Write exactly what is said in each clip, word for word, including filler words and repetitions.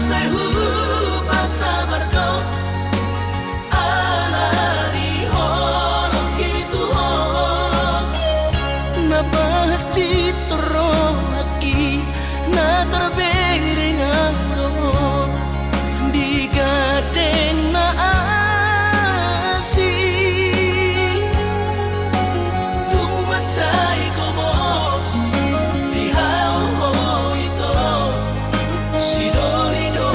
Sai hupasabar do ala ni holongki tu ho. Na pacitor rohangki na tarbereng anggo di gandeng na asing. Tung mansai gomos dihaholongi ho, sidoli do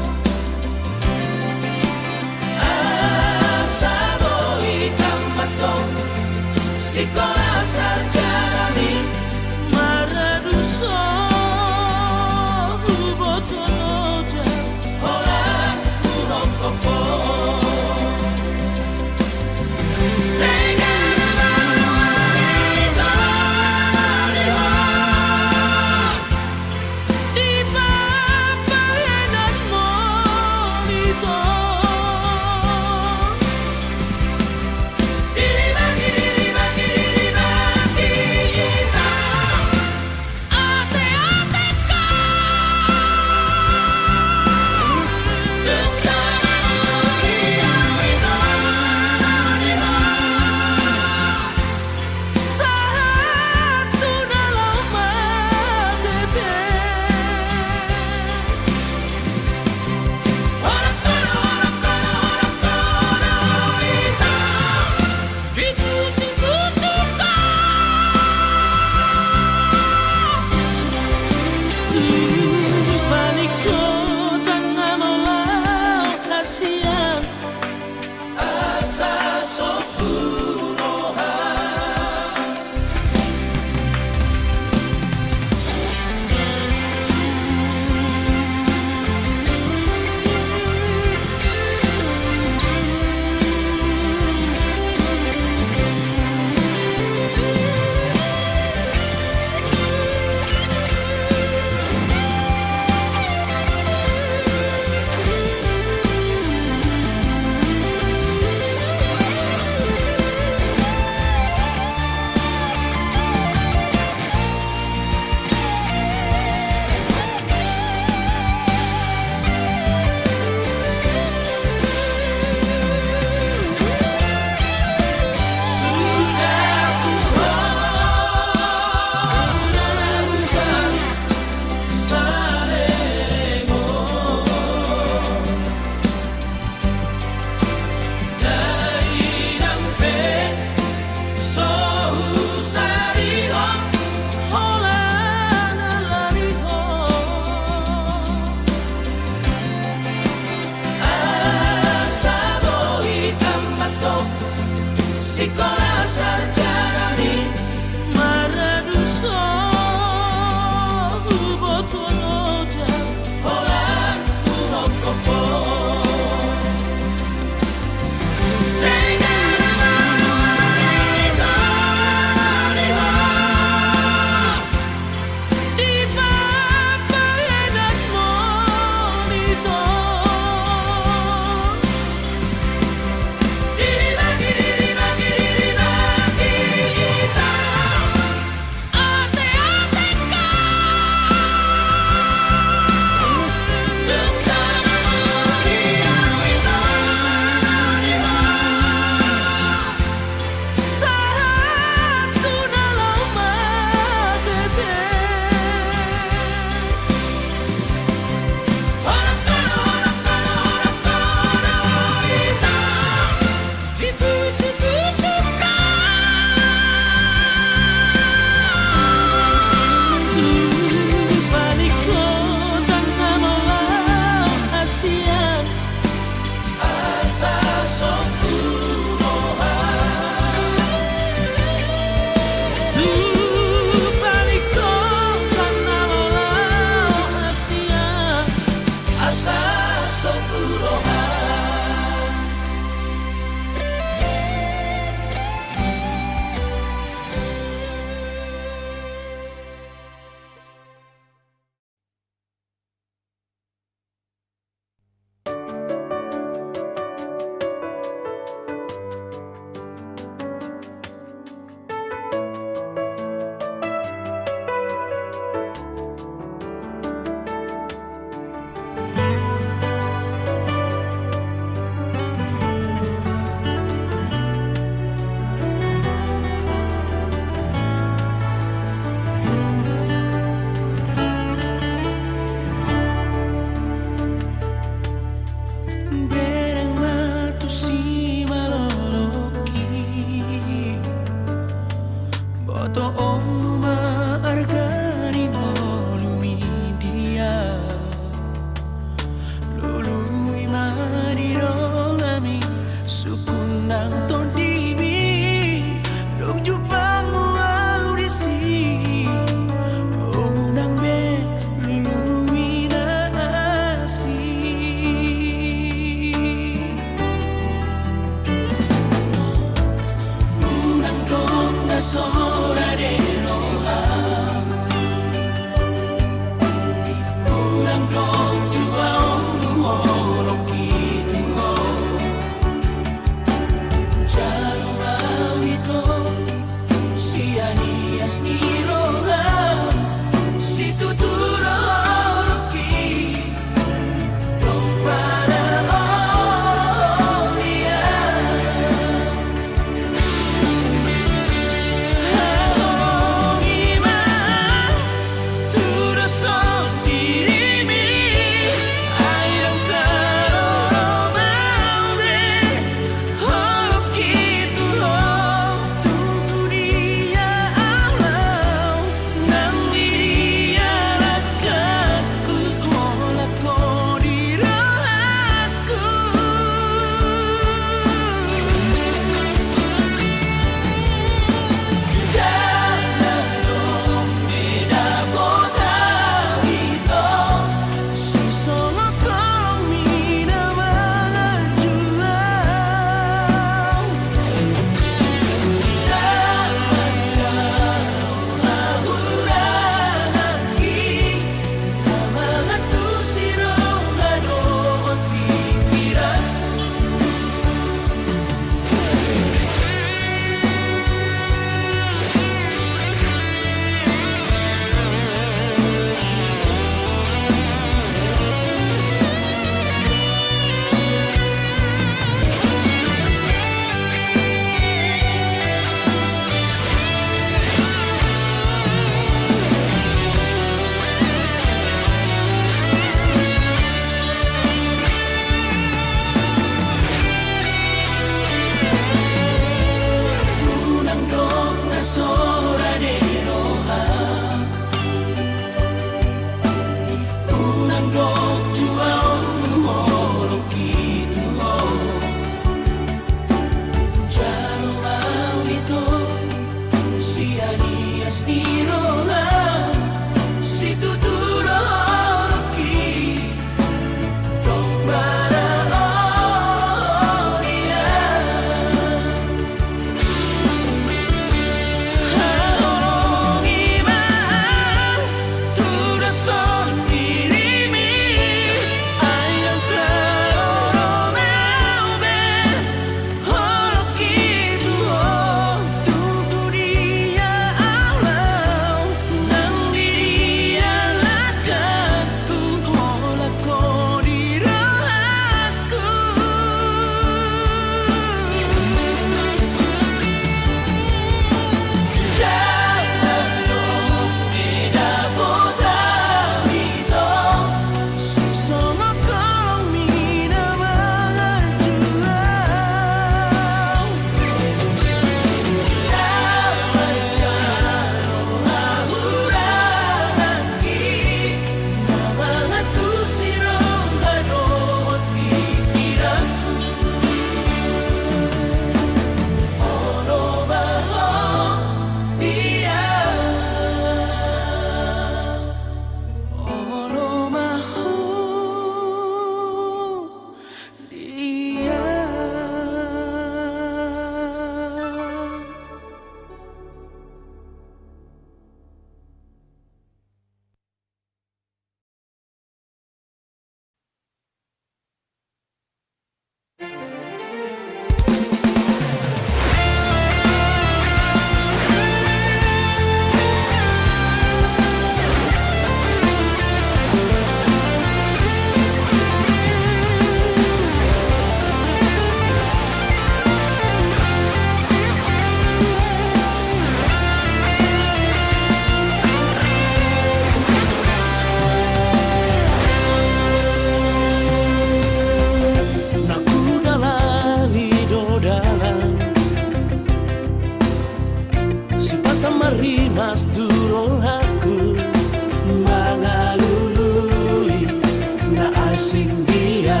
Singgia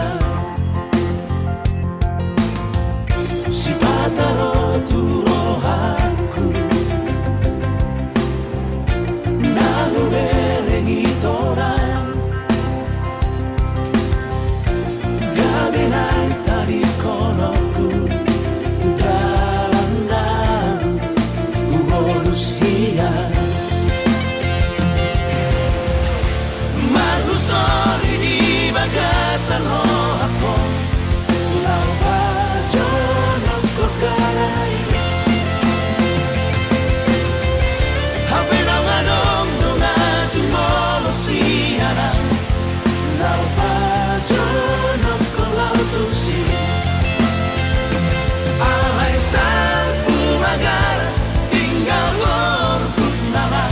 sipata ro tu rohangku na hubereng i torang, gabe naeng tadingkononku dalanna hubolus hian. Marhusori di bagasan rohangku laho pajonok ho hera i. Hape naung adong do na jumolo sian au laho pajonok ho au tusi. Alai salpu magara tinggal gorbut nama,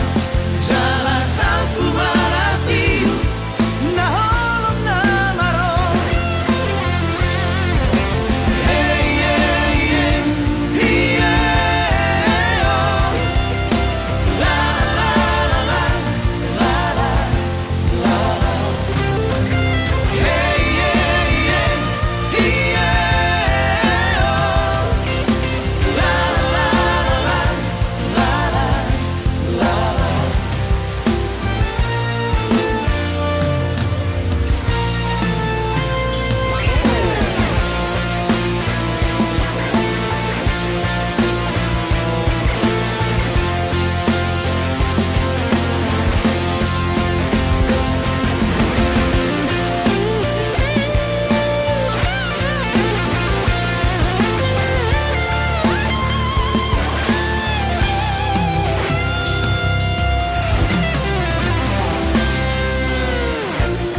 jala salpu maratiur na holom nama ro. Hei, hei, hei, hei, hei, oh. La, la, la, la, la, la.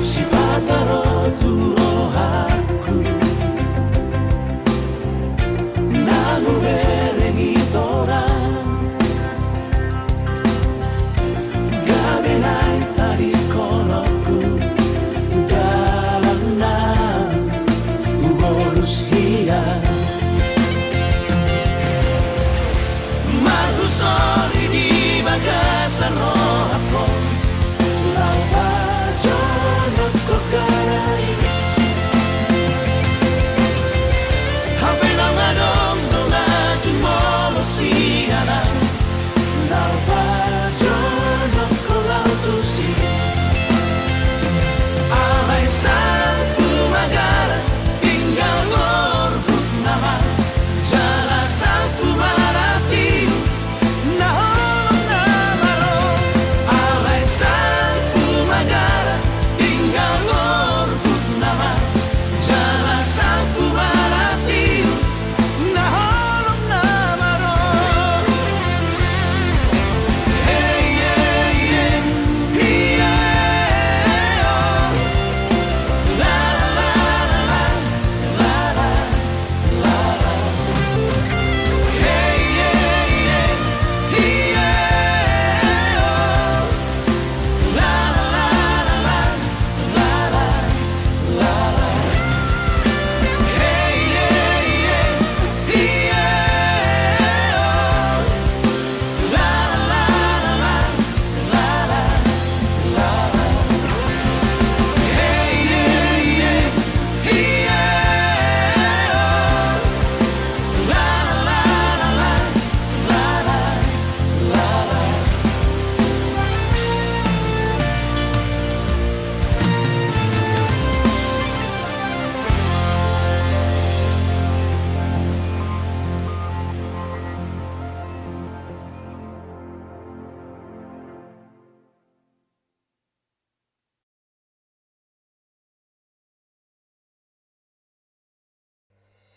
Sipata ro tu rohangku na hubereng i torang, gabe naeng tadingkononku dalanna hubolus hian. Marhusori di bagasan rohangku laho pajonok ho hera i. Hape naung adong do na jumolo sian au laho pajonok ho au tusi. Alai salpu magara tinggal gorbut nama, jala salpu maratiur na holom nama ro. Alai salpu magara tinggal gorbut nama, jala salpu maratiur na holom nama ro. Hei, hei, hei, hei, oh. La, la, la, la, la, la.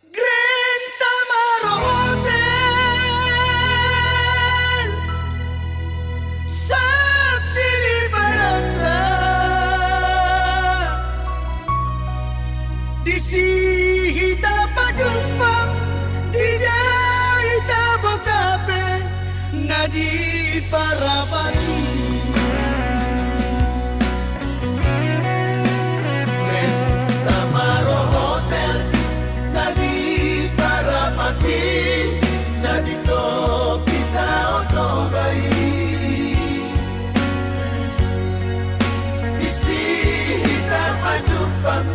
Grand Tamaro Hotel, saksi di panata. Disi hita pajumpang, di da hita bokape na di Parapati. Grand Tamaro Hotel na di Parapati, na di topi Tao Toba i. Disi hita pajumpang,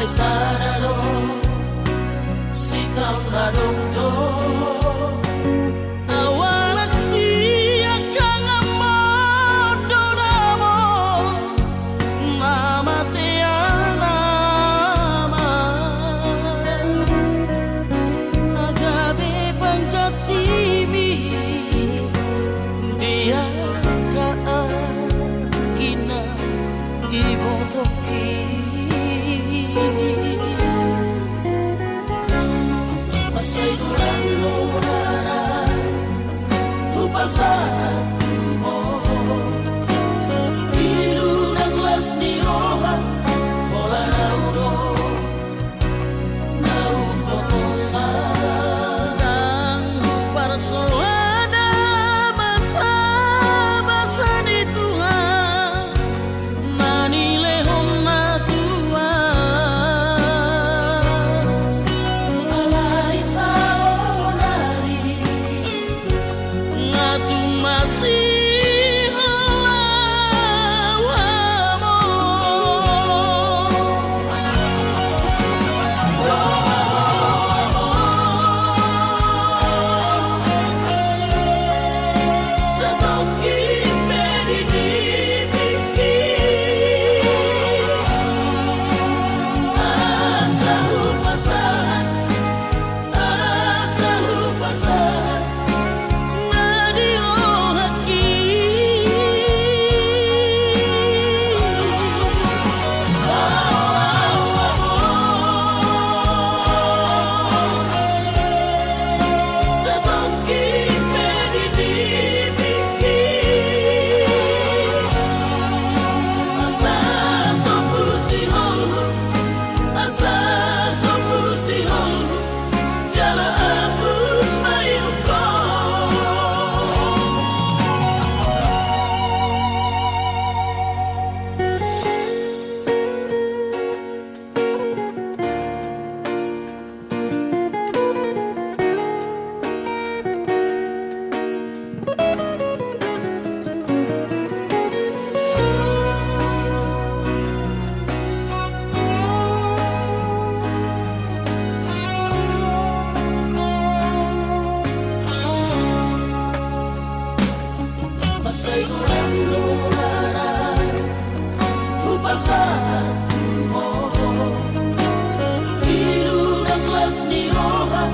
Sada do, sitaon na dok do. Au anak siangkangan mandok nama, na mate anak ma. Na gabe panggantiMi di angka anggi na ibotoki. Mansai godang do na hupasahat tu Ho. Di unang las ni roha, holan Au do na umbotosan. Ndang huparsoada basabasa ni Tuhan, na nilehonna tu Ahu. Alai saonari nga tung masihaholahon. Satongkin pe di tingki, asa hupasahat, asa hupasahat na di rohangki. Satongkin pe di tingki, asa sombu sihol, asa sombu sihol, jala hapus ma ibukon. Mansai godang do na hupasahat tu Ho. Di unang las ni roha,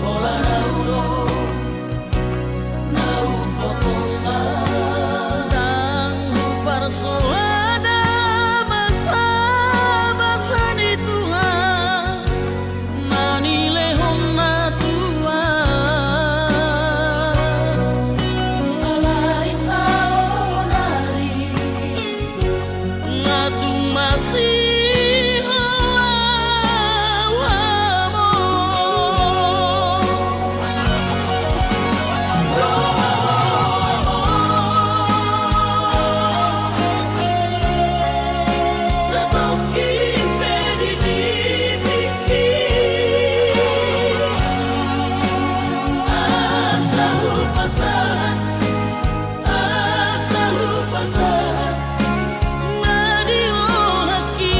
holan Au do na umbotosan. Ndang huparsoada basabasa ni Tuhan, na nilehonna tu Ahu. Alai saonari nga tung masihaholahon. Satongkin pe di tingki, asa hupasahat, asa hupasahat na di rohangki.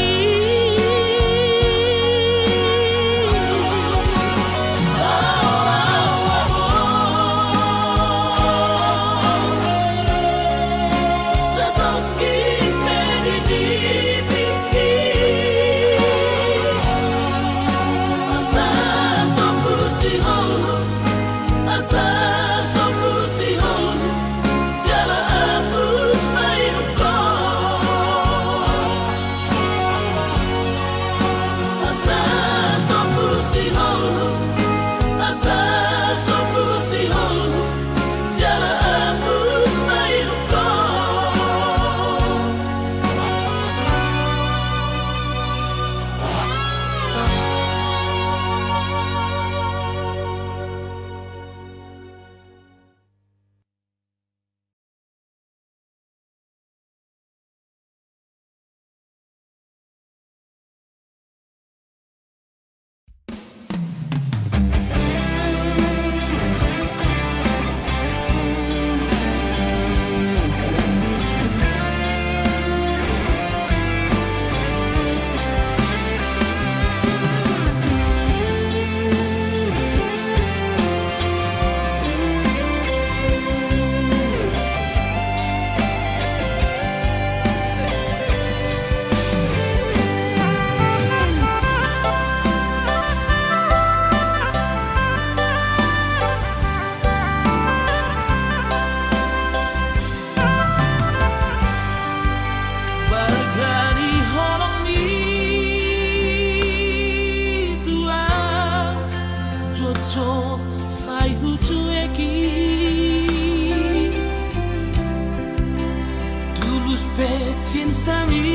Pecintami,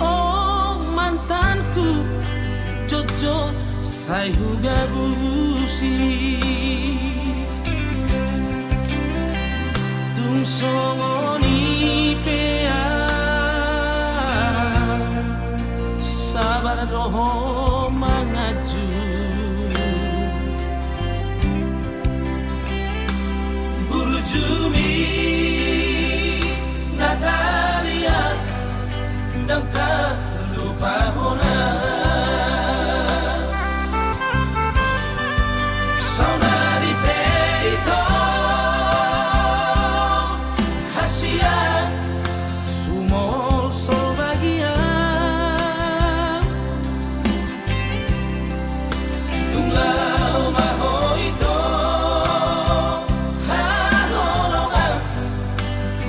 o mantanku, jotjot sai hugabusi. Tung songon i pe au, sabar do ho manganju. Burjumi Natalia, ndang tarlupa hona. Saonari pe ito hasian, sumolsol bagia. Tung laho ma ho ito haholongan,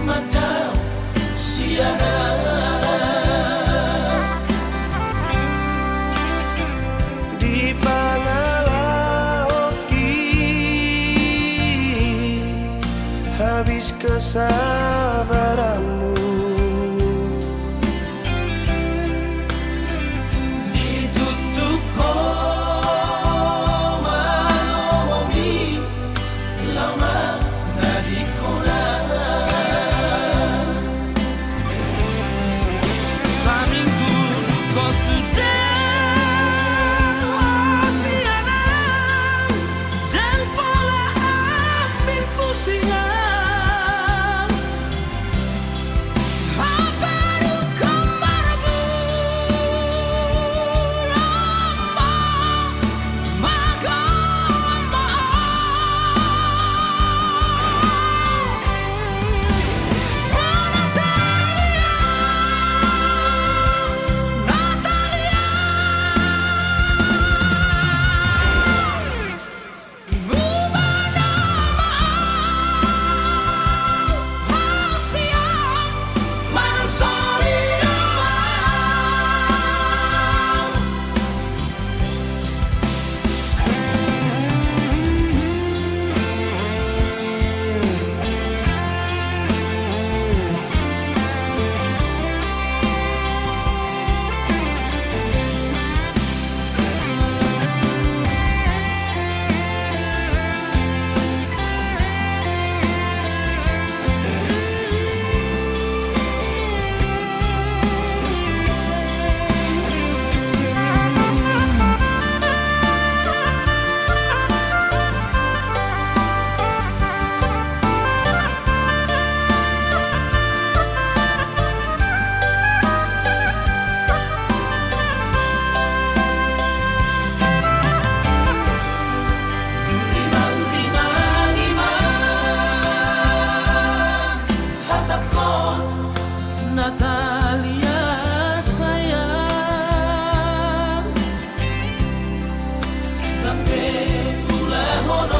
mandao siaran. Di pangalahonki habis kesabaranmu. Ditutup ho ma lomomi, laho ma na di hona. Saminggu dung ho tu denggan, sian au ndang pola ambil pusing au. Natalia sayang, ndang pe ulahonon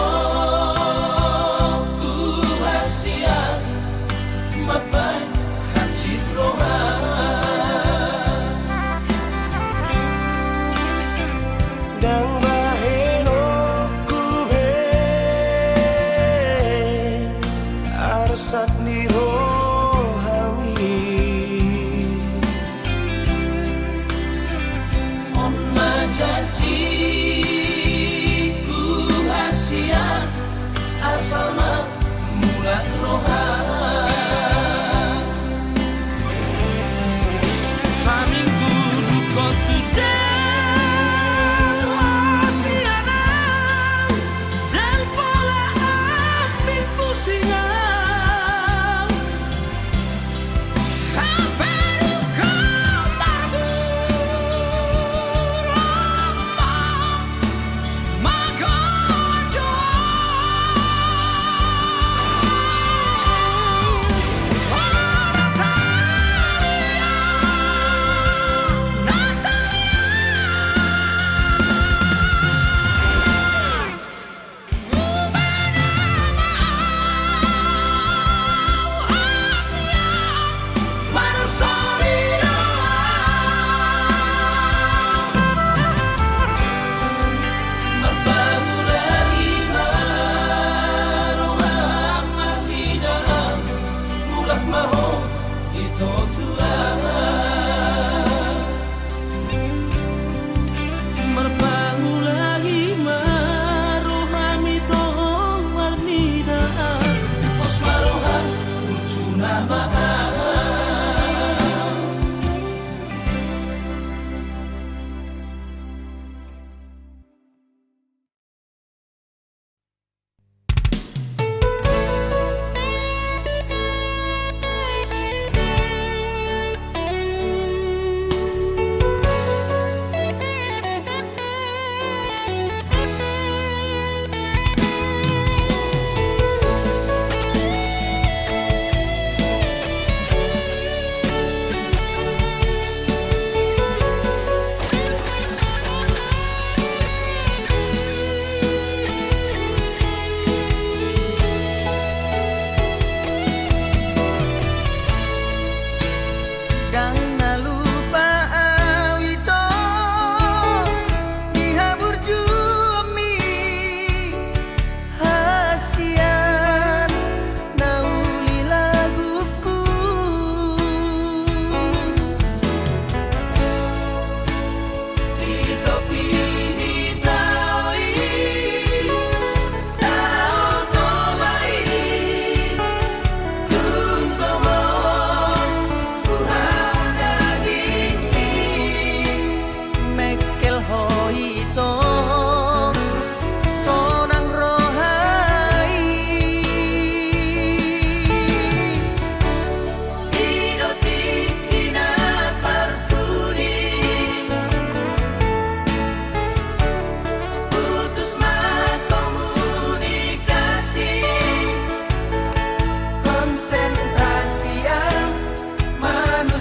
ku hasian, mambahen hansit roha. Ndang bahenonku be arsat ni rohami. On ma janjiku hasian, asal ma mulak roha. Saminggu dung ho tu denggan, sian au ndang pola ambil pusing au. Mulak ma ho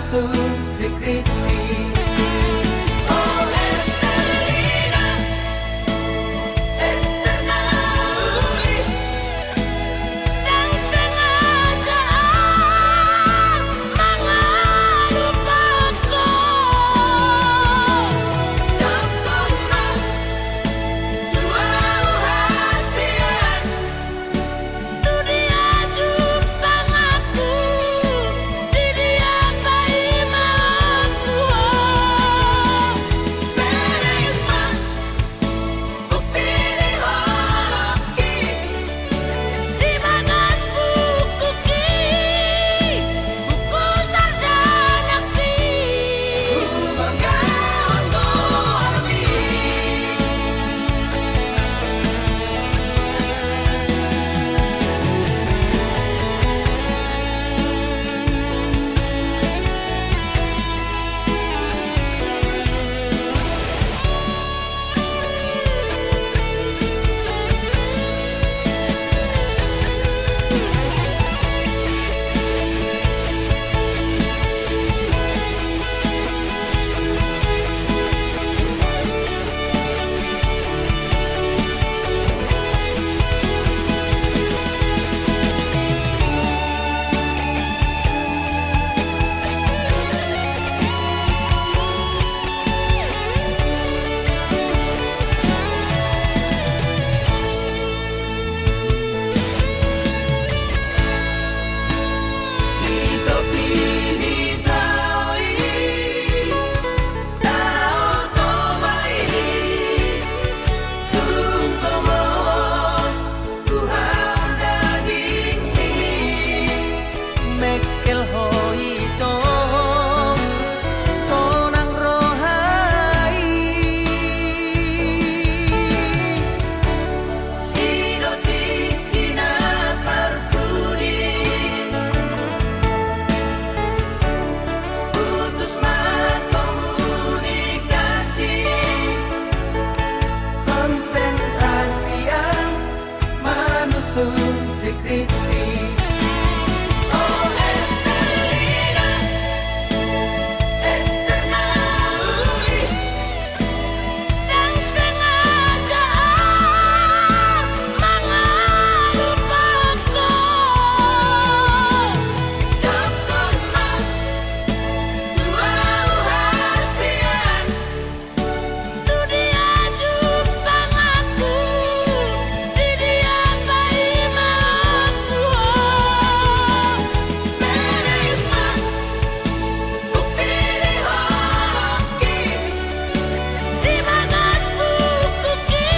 Sun skripsi. Oh, Esterlina, Esterna uli. Ndang sengaja au mangalupahon ho. Dok ma tu au hasian. Tu dia jumpang aku, di dia paima aku. Bere ma bukti ni holongki di bagas bukuki. Buku sarjanaki. Hugorgahon goarmi. Tuhan dagingmi, mengkel ho ito sonang roha i. I do tingki na parpudi, putus ma komunikasi. Konsentrasi au manusun skripsi. Oh, Esterlina, Esterna uli. Ndang sengaja au mangalupahon ho. Dok ma tu au hasian. Tu dia jumpang aku, di dia paima aku. Bere ma bukti ni holongki di bagas bukuki.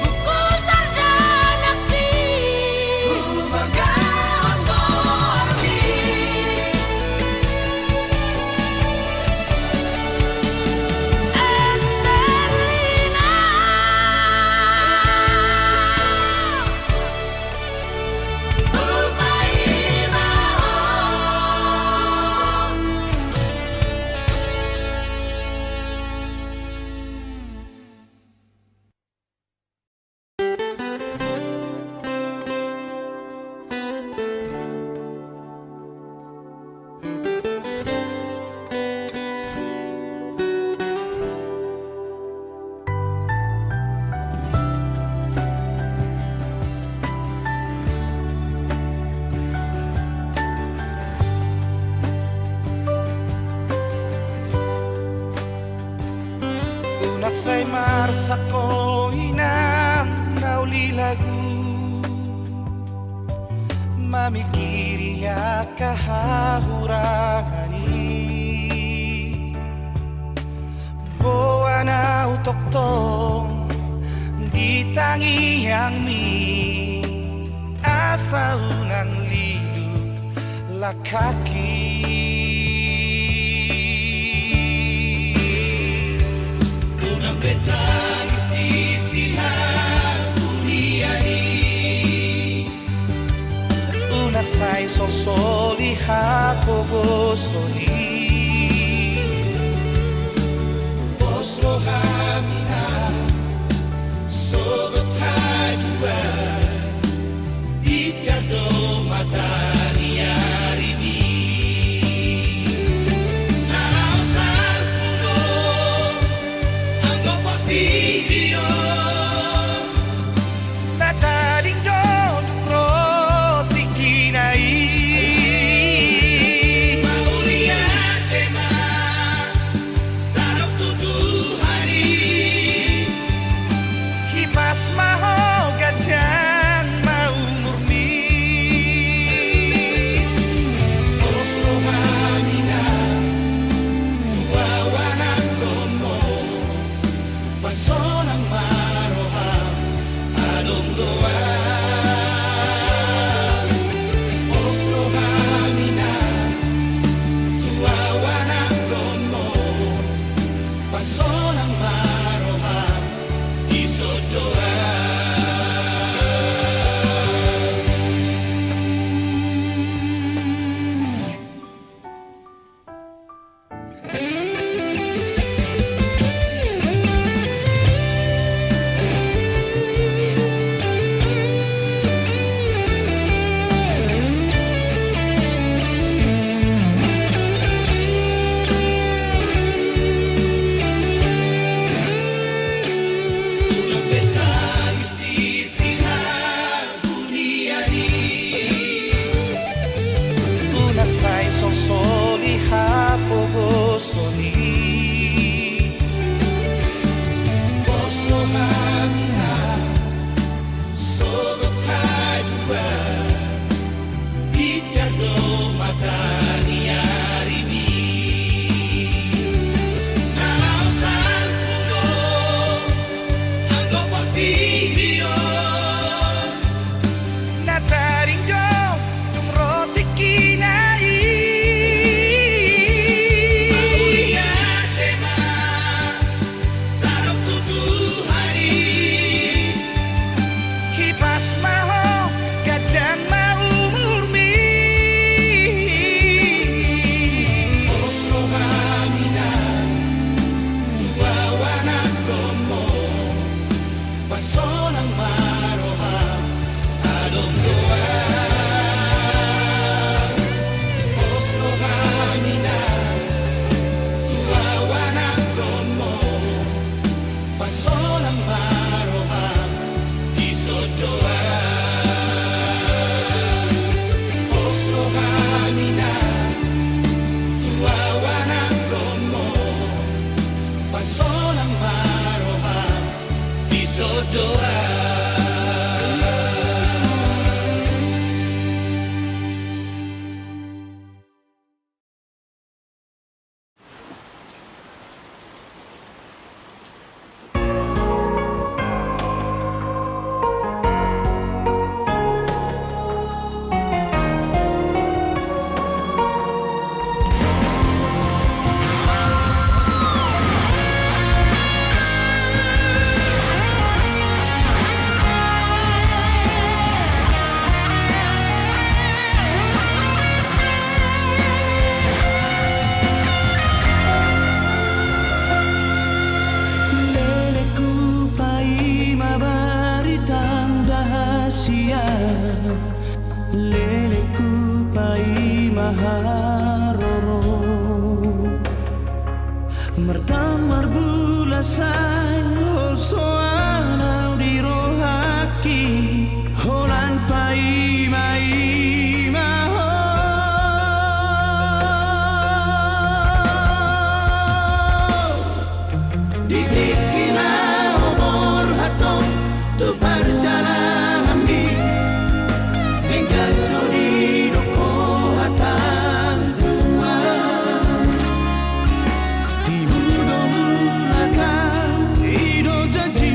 Buku sarjanaki. Hugorgahon goarmi. Esterlina. Hupaima ho. Unang sai marsak ho inang na uli lagu, mamingkiri angka hahurangan i. Boan au tongtong di tangiangmi, asa unang lilu langkangki. Unang be tangis di sihaburian i, unang sai solsoli hapogoson i. Pos rohami na sogot haduan, injar do mata ni arimi. haroro. Martan marbulak sai holsoan au di rohangki, holan paimaima ho. Di tingki na borhat ho tu parjalananmi, denggan do didok ho hata ni Tuhan. Tibu do bulak au, i do janji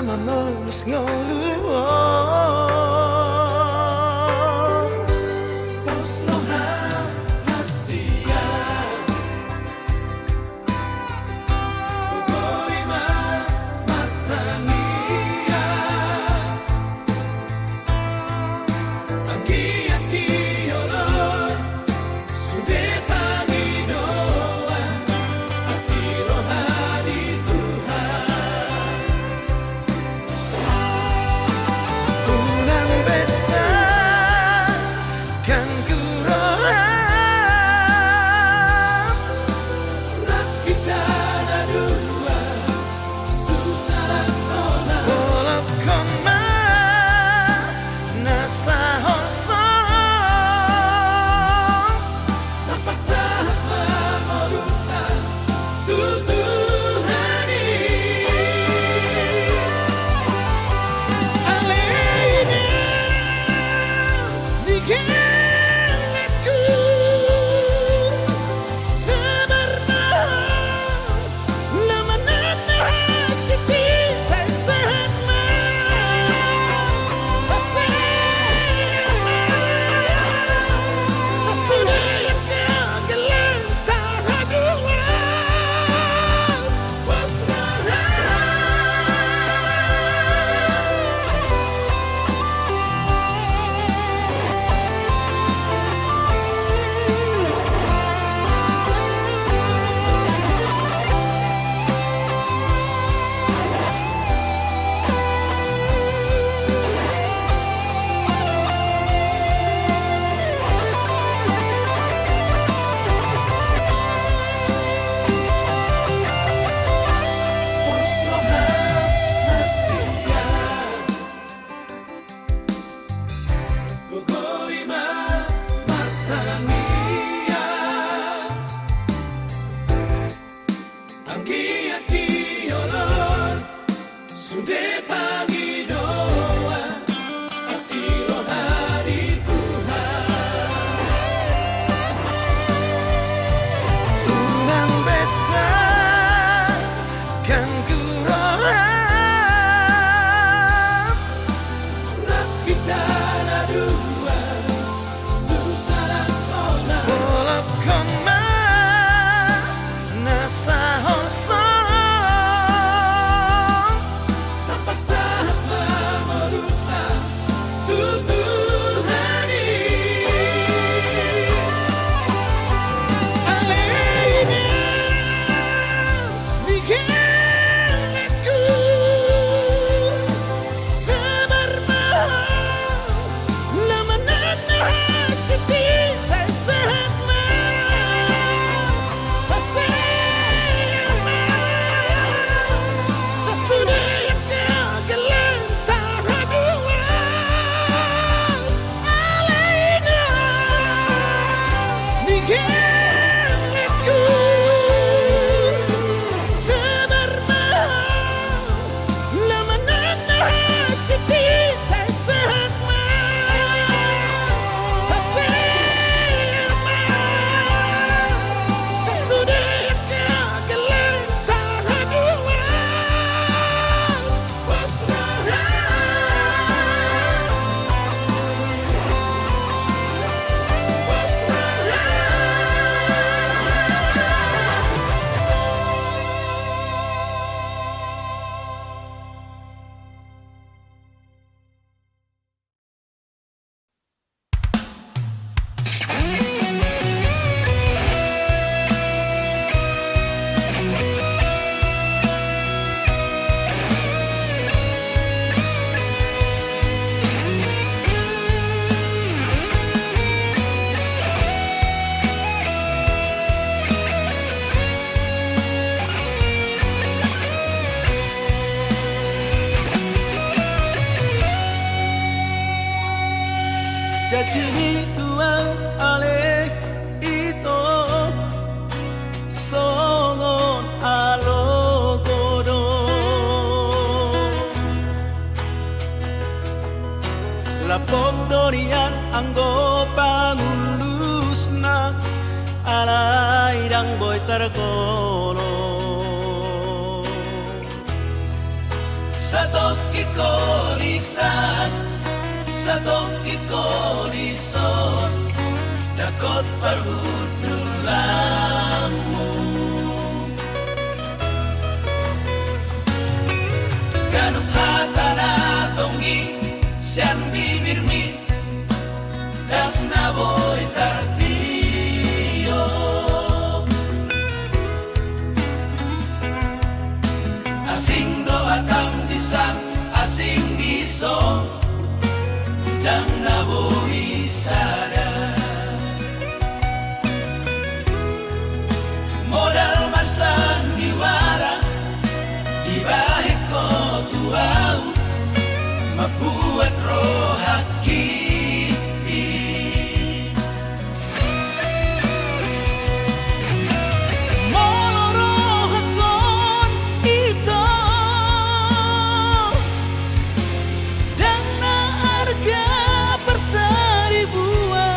mamolus ngolu on. Pos roham hasian, pogoi ma martangiang. Anggiat di jolo on sude pangidoan, asi roha di Tuhan. Unang besa ganggu roham, rap hita na dua. Bolongkon ma na sahorso, tapasahat ma ngolunta tu Tuhan i. Ale Inang, di hela ku sabar ma. Na mananda hajut i sai sahat ma, pasahat ma. Sasude angka geleng ta hadua. Anggiat di jolo on sude pangidoan, asi roha di Tuhan. Unang besa ganggu roham, rap hita na dua. Bolongkon ma na sahorso, tapasahat ma ngolunta tu Tuhan i. Ale Inang, di hela ku sabar ma. Na mananda hajut i sai sahat ma, pasahat ma. Sasude angka geleng ta hadua. Ale Inang, di hela ku sabar ma. Na mananda hajut i sai sahat ma, pasahat ma. Sasude angka geleng ta hadua. Janji ni Tuhan ale ito, songon alogo do. Lampok do nian anggo pangulusna, alai ndang boi targolo. Sai Satongkin ho dison, satongkin ho dison, dangkot parhundulanmu. Ganup hata na tonggi sian bibirmi, ndang na boi tartio. Asing do hatam dison, asing dison, ndang na boi sada. Modal ma sandiwara dibahen ho tu ahu, mambuat rohangki. Molo rohangkon ito, ndang na arga parsaribuan.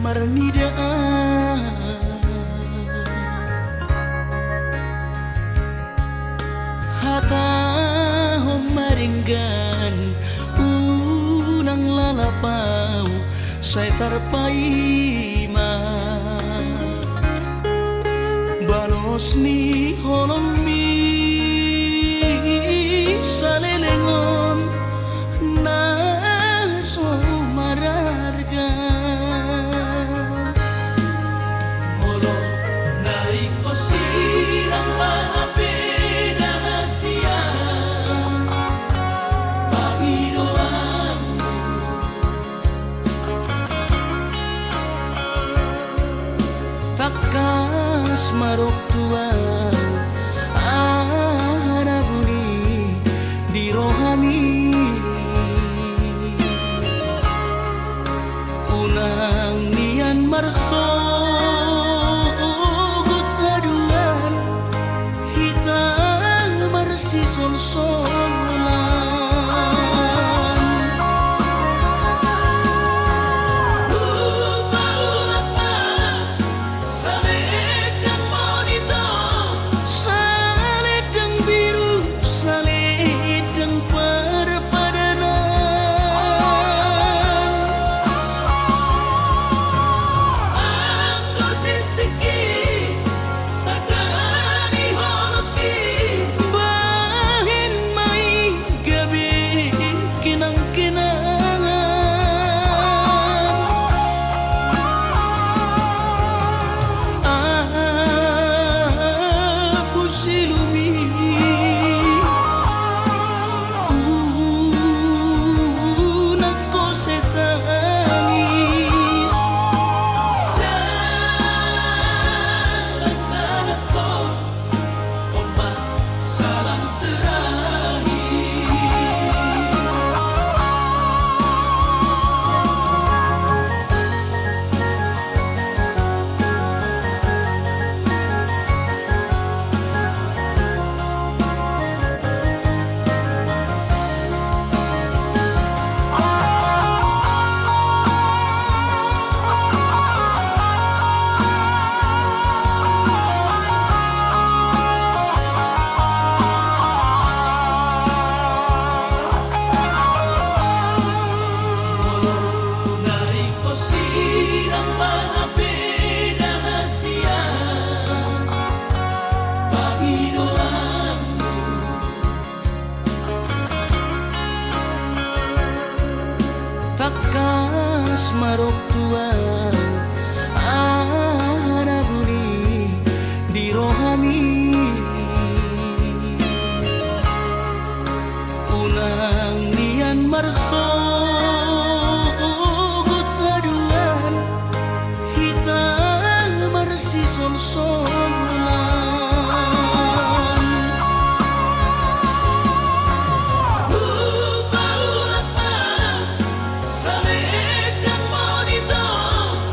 Arnida, hatahon ma denggan, unang lalap ahu, sai tarpaima balos ni holongmi saleleng on na so mararga. Molo na ingkon sirang ma hape da hasian pangidoanmu, tangkas ma dok tu ahu aha na buni di rohami. Unang nian marsogot haduan, hita marsisolsolan. Hupaulak ma saleleng monitor, saleleng biru, saleleng parpadanan. Anggo tingtingki tanda ni holongki, bahen ma i gabe kenang-kenangan. Ahu silumi, unang ho sai tangis. Jalan tangan ko. Tangkas ma dok tu ahu aha na buni di rohami. Unang nian marsogot haduan, hita marsisolsolan. Hupaulak ma saleleng monitor,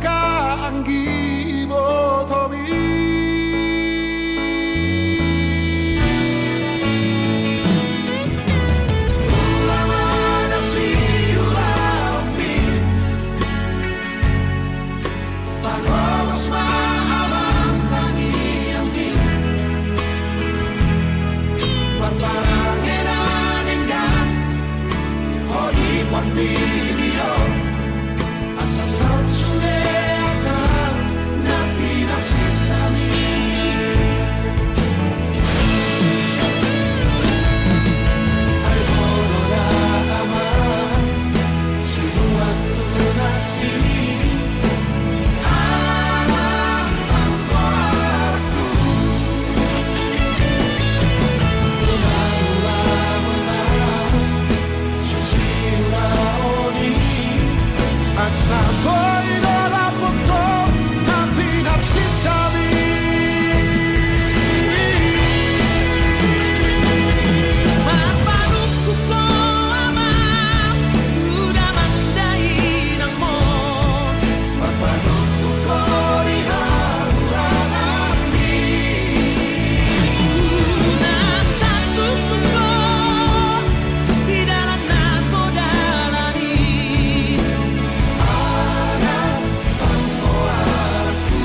anggibotomi. Ula ma na siulaonmi, pagomos ma amang tangiangmi. Marparange na denggan, ho di portibi on. Asa saut sude angka na pinarsintami. Ai boru da amang, sinuan tu nasida, amang anggo arangku. Asa boi do dapot ho na pinarsintami. Marpanungkun ho amang, uda mandainang ho. Marpanungkun ho di hahuranganmi. Unang tartungtungkon di dalan na so dalan i. Anak panggoarku.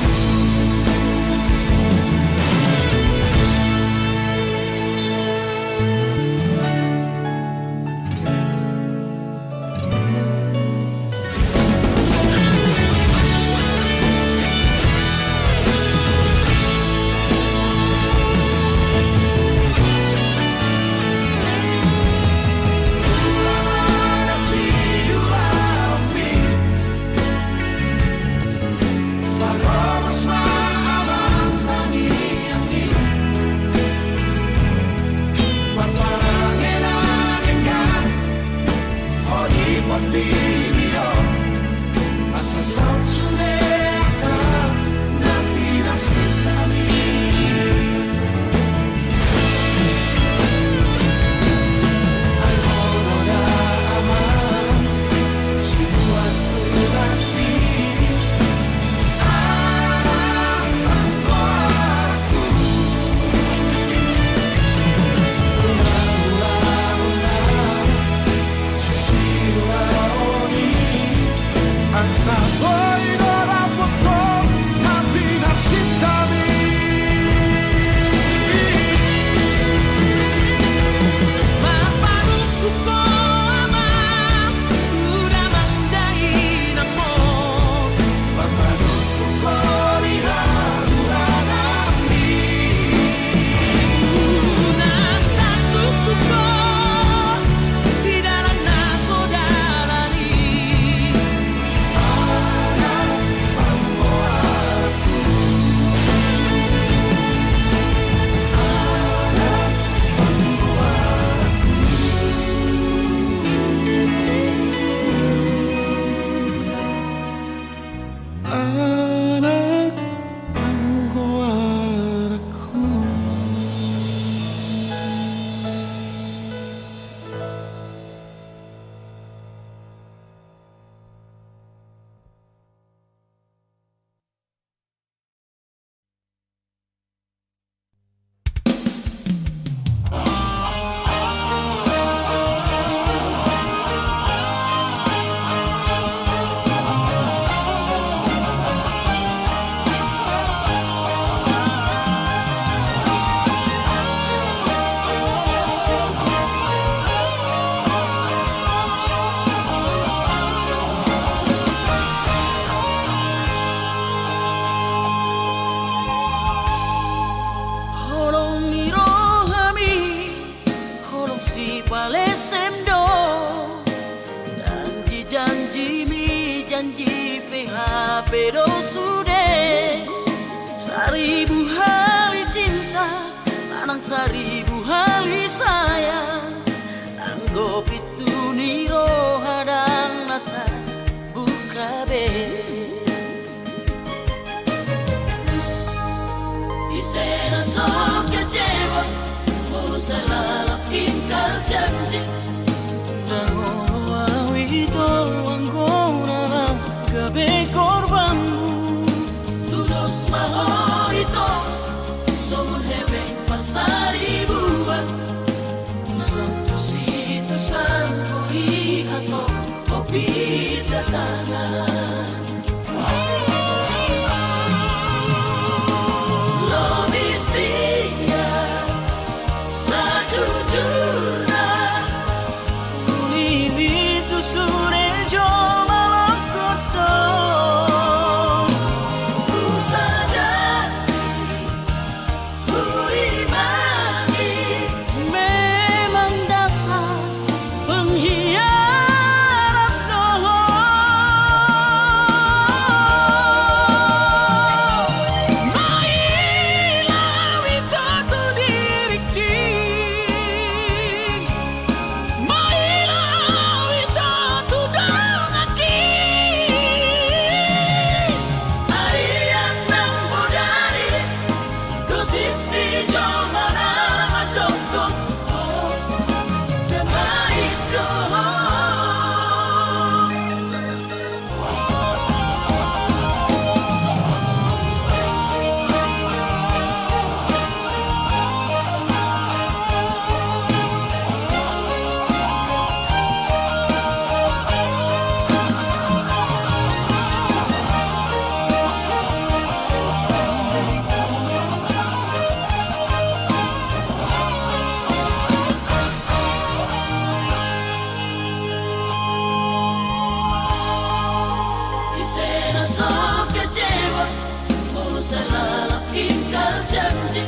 Asa boi do dapot ho na pinarsintami. Marpanungkun ho amang, uda mandainang ho. Marpanungkun ho di hahuranganmi. Unang tartungtungkon di dalan na so dalan i. Anak panggoarku. Anak panggoarku. Anak panggoarku. Holong ni rohami, holong sipalesem do. Janji-janjimi, janji pe hape do sude. Saribu hali cinta, manang saribu hali sayang. Anggo pintu ni roha ndang na tabuka be. Ise na so kecewa, molo sai lalap ingkar janji. Ndang olo au ito anggo na lam gabe korban. Lalap ingkar janji.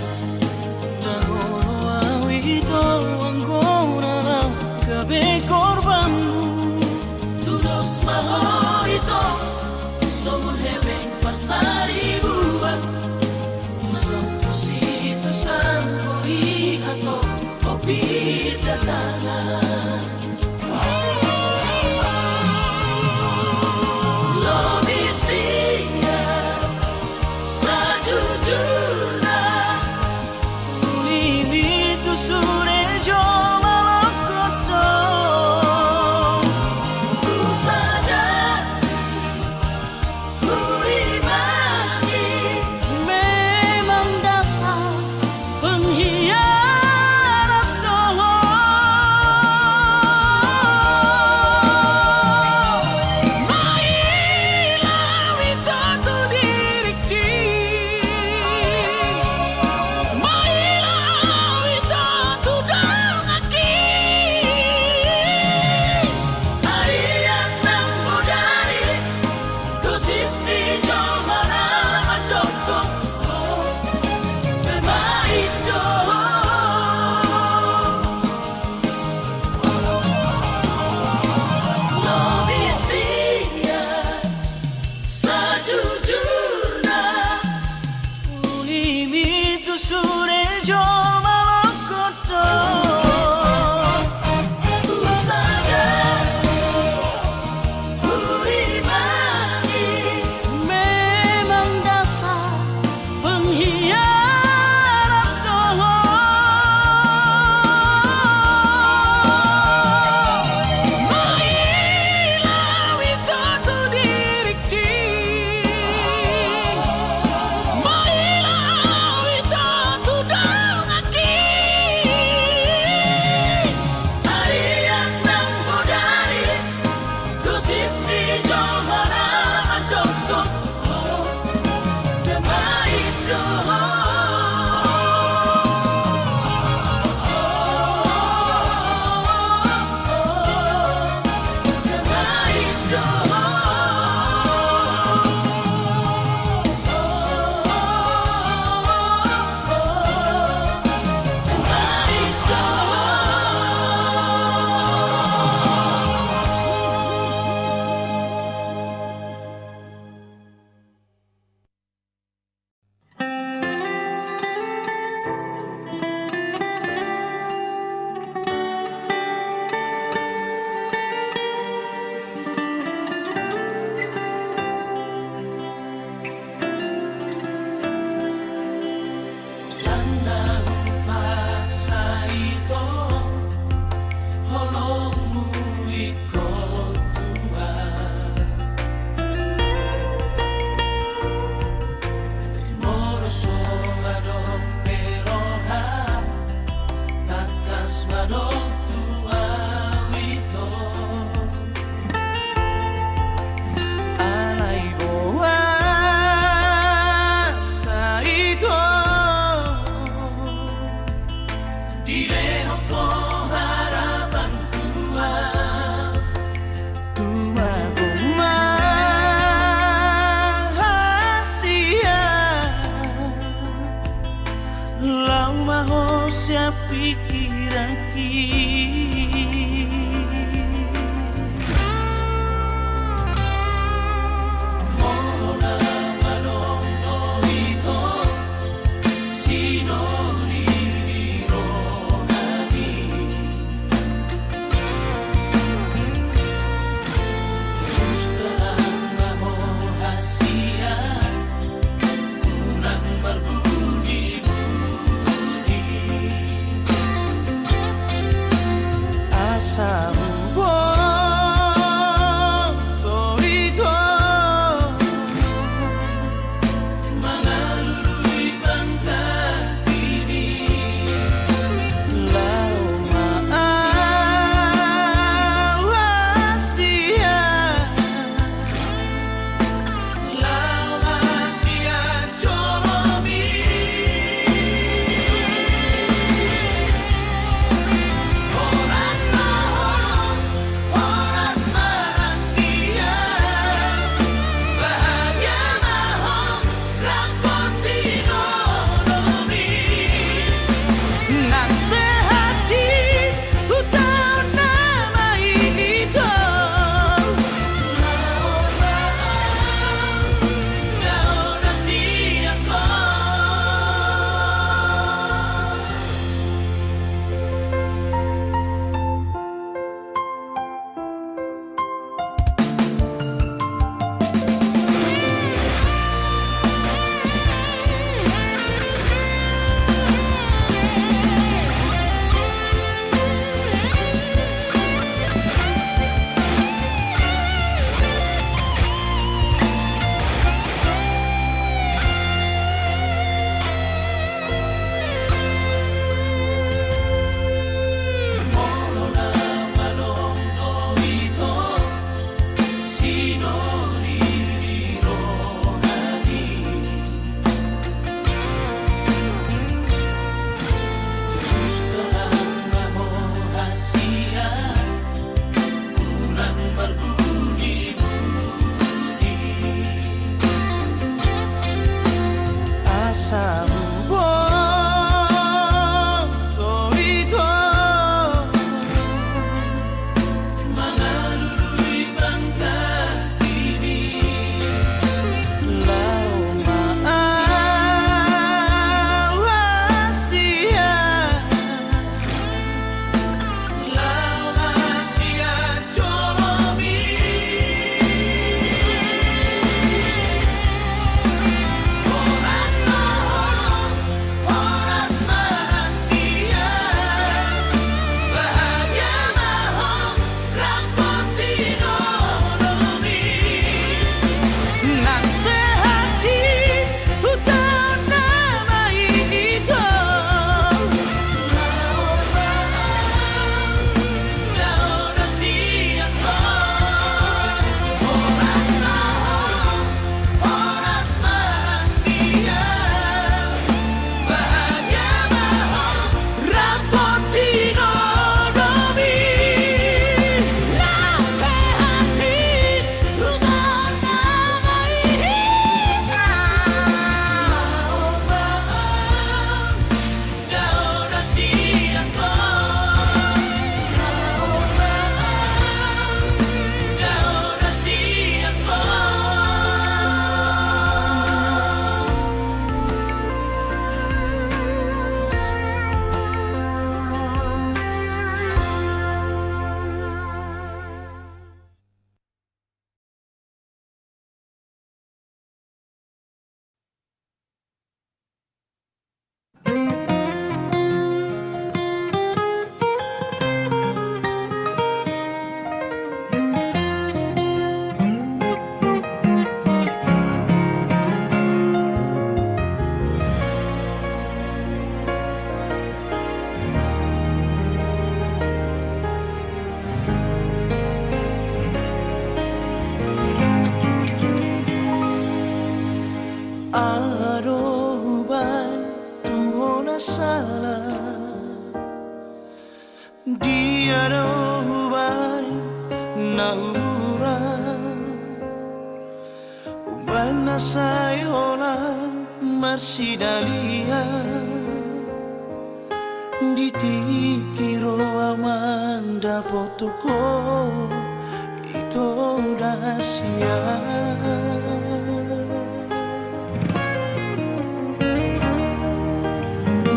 Ndang olo au ito anggo na laho gabe korbanmu. Tudos ma ho ito songon hepeng parsaribuan. Tuson tusi tusan ho i ato ho pinda tangan. Lobi siap sajujurna. Uli mi tu sude jo malokot do. Tu sada Memang dasar pengkhianat do ho. Asa huboto ito mangalului pangkatimi. Laho ma au hasian. Aha do hubaen tu ho na sala? Dia do hubaen na hurang? Umbaen na sai holan marsidalihan di tingki roha mandapothon ho ito da sian.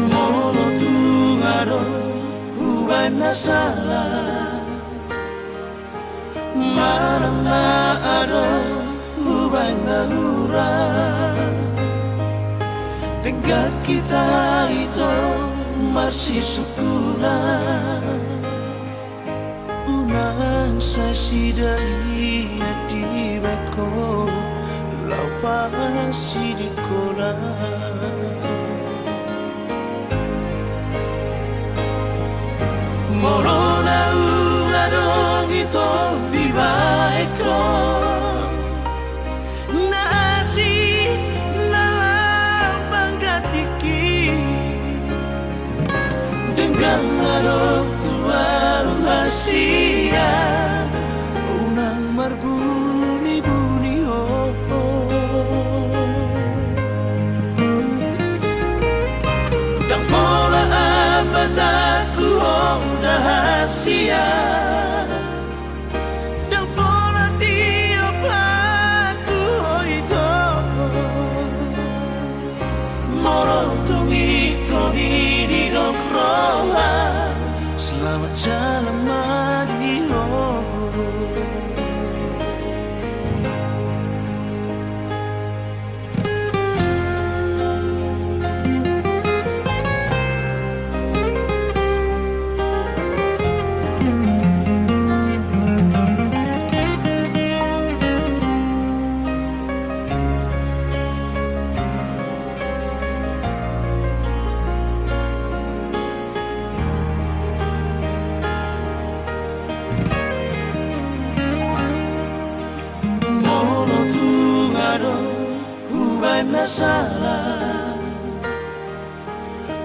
Molo tung adong hubaen na sala manang na adong hubaen na hurang, denggan hita ito marsisungkunan. Unang sai sidalihan dibaen ho laho pasiding holan. Molo naung adong ito dibaen ho na asing na laho pangganti, denggan adong tu ahu hasian, unang marbunibuni ho. Ndang pola ampatangku ho da hasian, ndang pola tiop angku ho ito. Molo tung ingkon i didok roha, selamat jalan ma di ho. Molo tung adong hubaen na sala,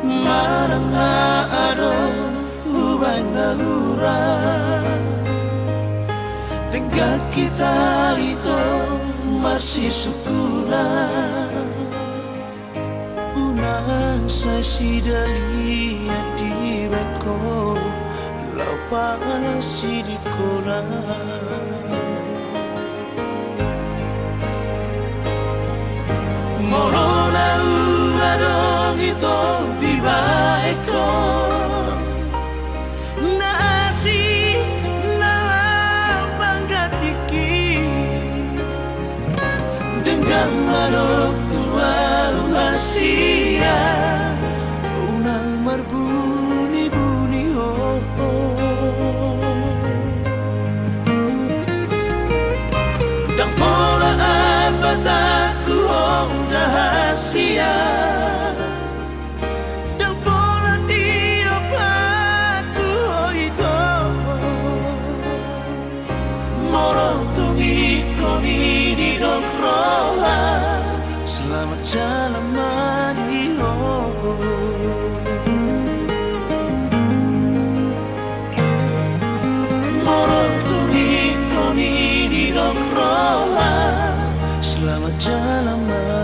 manang na adong hubaen na hurang, deng Gak hita ito marsisungkunan. Unang sai sidalihan dibaen ho laho pasidingkonan. Molo naung adong ito dibaen ho na asing na panggantingki, denggan ma adong tu ahu hasian, unang marbunibuni ho. Ndang pola ampatangku ho da hasian, ndang pola tiopanku ho ito. Molo tung ingkon i didok roha, selamat jalan ma di ho. Molo tung ingkon i didok roha, selamat jalan ma